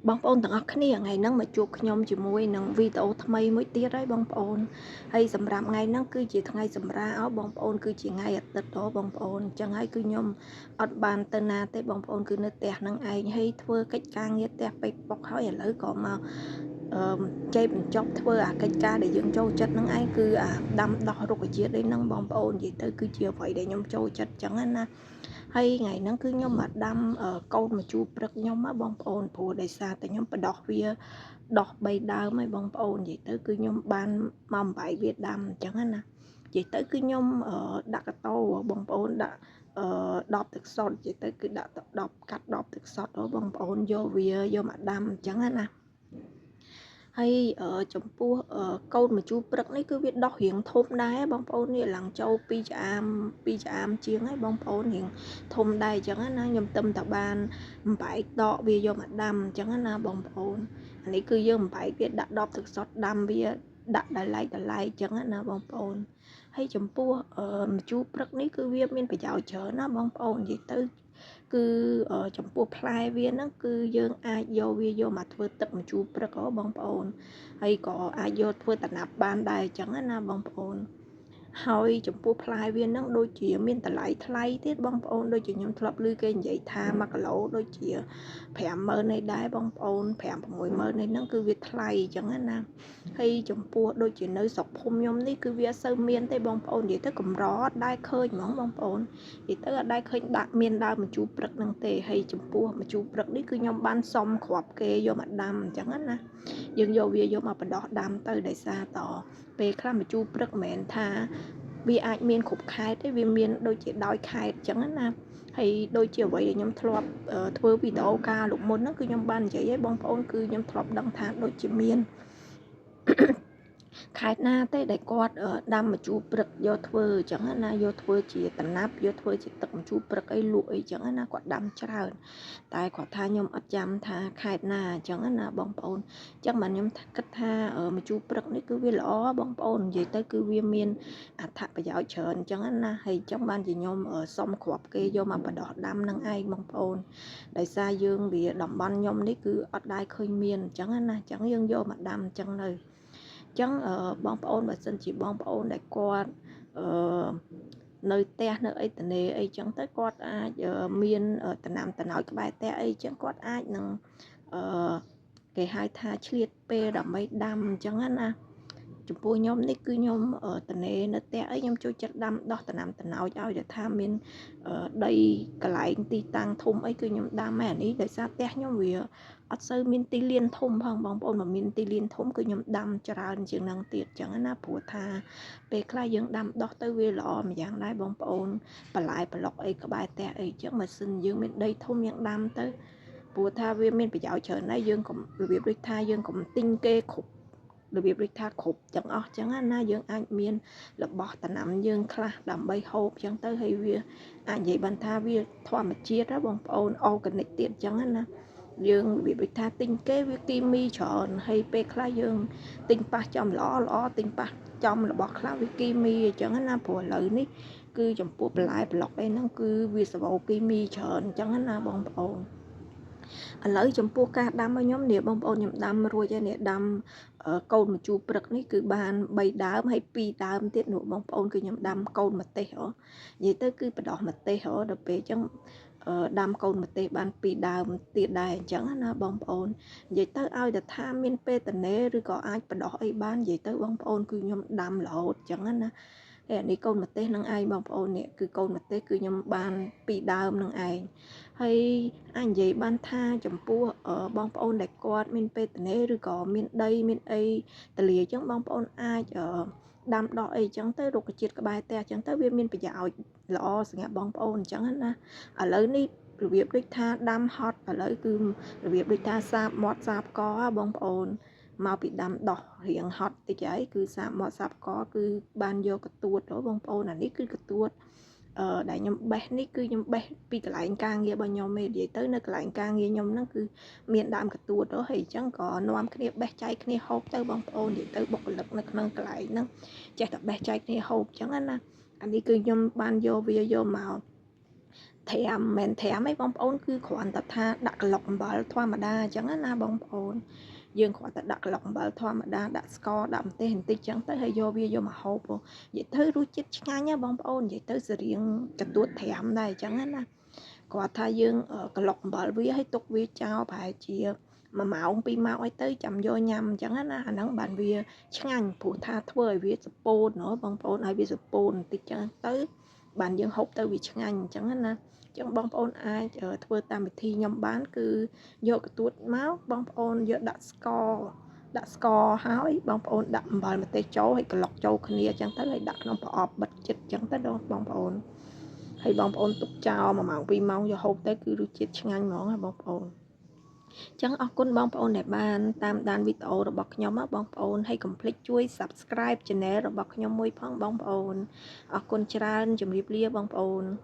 បងប្អូនទាំងអស់គ្នាថ្ងៃហ្នឹងមកជួបខ្ញុំជាមួយនឹងវីដេអូថ្មីមួយទៀតហើយបងប្អូនហើយសម្រាប់ថ្ងៃហ្នឹងគឺជាថ្ងៃសម្រាកបងប្អូនគឺជាថ្ងៃអាទិត្យហ៎បងប្អូនអញ្ចឹងហើយគឺខ្ញុំអត់បានទៅណាទេបងប្អូនគឺនៅផ្ទះហ្នឹងឯងហើយធ្វើកិច្ចការងារផ្ទះពេកប៉ុកហើយឥឡូវក៏មកអឺចេះបញ្ចប់ធ្វើអាកិច្ចការដែលយើងចូលចិត្តហ្នឹងឯងគឺអាដាំដោះរុក្ខជាតិអីហ្នឹងបងប្អូននិយាយទៅគឺជាអ្វីដែលខ្ញុំចូលចិត្តអញ្ចឹងណាហើយថ្ងៃហ្នឹងគឺខ្ញុំមកដាំកូនម្ជូរព្រឹកខ្ញុំបងប្អូនព្រោះដោយសារតែខ្ញុំបដោះវាដោះ3ដើមហើយបងប្អូននិយាយទៅគឺខ្ញុំបានមកបំបែកវាដាំអញ្ចឹងណានិយាយទៅគឺខ្ញុំដាក់កតោបងប្អូនដាក់អឺ10ទឹកសុទ្ធនិយាយទៅគឺដាក់10កាត់10ទឹកសុទ្ធបងប្អូនយកវាយកមកដាំអញ្ចឹងណាហើយចំពោះកូនម្ជូរព្រឹកនេះគឺវាដោះរៀងធំដែរបងប្អូននេះឡើងចូល2ចាម2ចាមជាងហើយបងប្អូនរៀងធំដែរអញ្ចឹងណាខ្ញុំទឹមតបានបំបែកដកវាយកមកដាំអញ្ចឹងណាបងប្អូនអានេះគឺយើងបំបែកវាដាក់10ទឹកសុទ្ធដាំវាដាក់ដល់ឡែកដល់ឡែកអញ្ចឹងណាបងប្អូនហើយចំពោះម្ជូរព្រឹកនេះគឺវាមានប្រយោជន៍ច្រើនណាបងប្អូននិយាយទៅគឺចំពោះផ្លែវាហ្នឹងគឺយើងអាចយកវាយកមកធ្វើទឹកម្ជូរព្រឹកហ៎បងប្អូនហើយក៏អាចយកធ្វើតំណាប់បានដែរអញ្ចឹងណាបងប្អូនហើយចំពោះផ្លែវានឹងដូចជាមានតម្លៃថ្លៃទៀតបងប្អូនដូចជាខ្ញុំធ្លាប់ឮគេនិយាយថា1គីឡូដូចជា50000នេះដែរបងប្អូន5 60000នេះហ្នឹងគឺវាថ្លៃអញ្ចឹងណាហើយចំពោះដូចជានៅស្រុកភូមិខ្ញុំនេះគឺវាអត់សូវមានទេបងប្អូននិយាយទៅកម្រអត់ដែរឃើញហ្មងបងប្អូននិយាយទៅអត់ដែរឃើញដាក់មានដើមម្ជូរព្រឹកហ្នឹងទេហើយចំពោះម្ជូរព្រឹកនេះគឺខ្ញុំបានសុំគ្រាប់គេយកមកដាំអញ្ចឹងណាយើងយកវាយកមកបណ្ដោះដាំទៅដោយសារតពេលខ្លះម្ជូរព្រឹកមិនមែនថាវាអាចមានគ្រប់ខេត្តទេវាមានដូចជាដោយខេត្តអញ្ចឹងណាហើយដូចជាអ្វីដែលខ្ញុំធ្លាប់ធ្វើវីដេអូកាលលោកមុនហ្នឹងគឺខ្ញុំបាននិយាយឲ្យបងប្អូនគឺខ្ញុំធ្លាប់ដឹងថាដូចជាមានខេត្តណាទេដែលគាត់ដាំម្ជូរព្រឹកយកធ្វើអញ្ចឹងណាយកធ្វើជាតំណាប់យកធ្វើជាទឹកម្ជូរព្រឹកអីលក់អីចឹងណាគាត់ដាំច្រើនតែគាត់ថាខ្ញុំអត់ចាំថាខេត្តណាអញ្ចឹងណាបងប្អូនអញ្ចឹងបានខ្ញុំគិតថាម្ជូរព្រឹកនេះគឺវាល្អបងប្អូននិយាយទៅគឺវាមានអត្ថប្រយោជន៍ច្រើនអញ្ចឹងណាហើយអញ្ចឹងបានជាខ្ញុំសុំគ្រាប់គេយកមកបណ្ដោះដាំនឹងឯងបងប្អូនដោយសារយើងវាតំបន់ខ្ញុំនេះគឺអត់ដែរឃើញមានអញ្ចឹងណាអញ្ចឹងយើងយកមកដាំអញ្ចឹងនៅចឹងបងប្អូនបើសិនជាបងប្អូនដែលគាត់អឺនៅផ្ទះនៅអីតនេអីចឹងទៅគាត់អាចមានតំណាំតំណោយក្បែរផ្ទះអីចឹងគាត់អាចនឹងអឺគេហៅថាឆ្លៀតពេលដើម្បីដាំអញ្ចឹងណាចំពោះខ្ញុំនេះគឺខ្ញុំតនេនៅផ្ទះអីខ្ញុំចូលចិត្តដាំដោះតំណាំតំណោចឲ្យតែថាមានដីកន្លែងទីតាំងធំអីគឺខ្ញុំដាំហើយអានេះដោយសារផ្ទះខ្ញុំវាអត់សូវមានទីលានធំផងបងប្អូនបើមានទីលានធំគឺខ្ញុំដាំច្រើនជាងនឹងទៀតចឹងណាព្រោះថាពេលខ្លះយើងដាំដោះទៅវាល្អម្យ៉ាងដែរបងប្អូនបន្លែប្លុកអីក្បែរផ្ទះអីចឹងបើសិនយើងមានដីធំយើងដាំទៅព្រោះថាវាមានប្រយោជន៍ច្រើនណាស់យើងកុំរបៀបដូចថាយើងកុំទិញគេគ្រប់របៀបដូចថាគ្រប់ទាំងអស់ចឹងណាយើងអាចមានរបស់តំណាំយើងខ្លះដើម្បីហូបចឹងទៅហើយវាអាចនិយាយបានថាវាធម្មជាតិណាបងប្អូន organic ទៀតចឹងណាយើងរបៀបដូចថាទិញគេវាគីមីច្រើនហើយពេលខ្លះយើងទិញប៉ះចំល្អល្អទិញប៉ះចំរបស់ខ្លះវាគីមីអញ្ចឹងណាព្រោះឥឡូវនេះគឺចំពោះបន្លែប្លុកអីហ្នឹងគឺវាសបោគីមីច្រើនអញ្ចឹងណាបងប្អូនឥឡូវចំពោះការដាំរបស់ខ្ញុំនេះបងប្អូនខ្ញុំដាំរួចហើយនេះដាំកូនម្ជូរព្រឹកនេះគឺបាន3ដើមហើយ2ដើមទៀតនោះបងប្អូនគឺខ្ញុំដាំកូនម្ទេសហ៎និយាយទៅគឺបដោះម្ទេសហ៎ដល់ពេលអញ្ចឹងដាំកូនម្ទេសបាន2ដើមទៀតដែរអញ្ចឹងណាបងប្អូននិយាយទៅឲ្យតែថាមានពេលតនេឬក៏អាចបដោះអីបាននិយាយទៅបងប្អូនគឺខ្ញុំដាំរហូតអញ្ចឹងណាហើយអានេះកូនម្ទេសនឹងឯងបងប្អូននេះគឺកូនម្ទេសគឺខ្ញុំបាន2ដើមនឹងឯងហើយអាចនិយាយបានថាចំពោះបងប្អូនដែលគាត់មានពេលតនេឬក៏មានដីមានអីតលាអញ្ចឹងបងប្អូនអាចដាំដោះអីចឹងទៅរុក្ខជាតិក្បែរផ្ទះចឹងទៅវាមានប្រយោជន៍ល្អសម្រាប់បងប្អូនអញ្ចឹងណាឥឡូវនេះរបៀបដូចថាដាំហត់ឥឡូវគឺរបៀបដូចថាសាបមាត់សាបកបងប្អូនមកពីដាំដោះរៀងហត់តិចហើយគឺសាបមាត់សាបកគឺបានយកកទួតបងប្អូនអានេះគឺកទួតអឺដែលខ្ញុំបេះនេះគឺខ្ញុំបេះពីកន្លែងការងាររបស់ខ្ញុំឯងនិយាយទៅនៅកន្លែងការងារខ្ញុំហ្នឹងគឺមានដើមកទួតទៅហើយអញ្ចឹងក៏នាំគ្នាបេះចែកគ្នាហូបទៅបងប្អូននិយាយទៅបុគ្គលិកនៅក្នុងកន្លែងហ្នឹងចេះតែបេះចែកគ្នាហូបអញ្ចឹងណាអានេះគឺខ្ញុំបានយកវាយកមក ត្រាំមិនត្រាំអីបងប្អូនគឺគ្រាន់តែថាដាក់ក្លុកអំបិលធម្មតាអញ្ចឹងណាបងប្អូនយើងគ្រាន់តែដាក់ក្លុកអំបិលធម្មតាដាក់ស្ករដាក់ម្ទេសបន្តិចចឹងទៅហើយយកវាយកមកហូបនិយាយទៅរសជាតិឆ្ងាញ់ណាបងប្អូននិយាយទៅសេរៀងកទួតត្រាំដែរអញ្ចឹងណាគាត់ថាយើងក្លុកអំបិលវាឲ្យទុកវាចោលប្រហែលជា1ម៉ោង2ម៉ោងអីទៅចាំយកញ៉ាំអញ្ចឹងណាអាហ្នឹងបានវាឆ្ងាញ់ព្រោះថាធ្វើឲ្យវាសពោនណបងប្អូនឲ្យវាសពោនបន្តិចចឹងទៅបានយើងហូបទៅវាឆ្ងាញ់អញ្ចឹងណាចឹងបងប្អូនអាចធ្វើតាមវិធីខ្ញុំបានគឺយកកទួតមកបងប្អូនយកដាក់ស្ករដាក់ស្ករហើយបងប្អូនដាក់អំបិលម្ទេសចូលហើយក្លុកចូលគ្នាអញ្ចឹងទៅហើយដាក់ក្នុងប្រអប់បិទជិតអញ្ចឹងទៅដល់បងប្អូនហើយបងប្អូនទុកចោល1ម៉ោង2ម៉ោងយកហូបទៅគឺរសជាតិឆ្ងាញ់ហ្មងណាបងប្អូនចឹងអរគុណបងប្អូនដែលបានតាមដានវីដេអូរបស់ខ្ញុំបងប្អូនហើយកុំភ្លេចជួយ Subscribe Channel របស់ខ្ញុំមួយផងបងប្អូនអរគុណច្រើនជម្រាបលាបងប្អូន។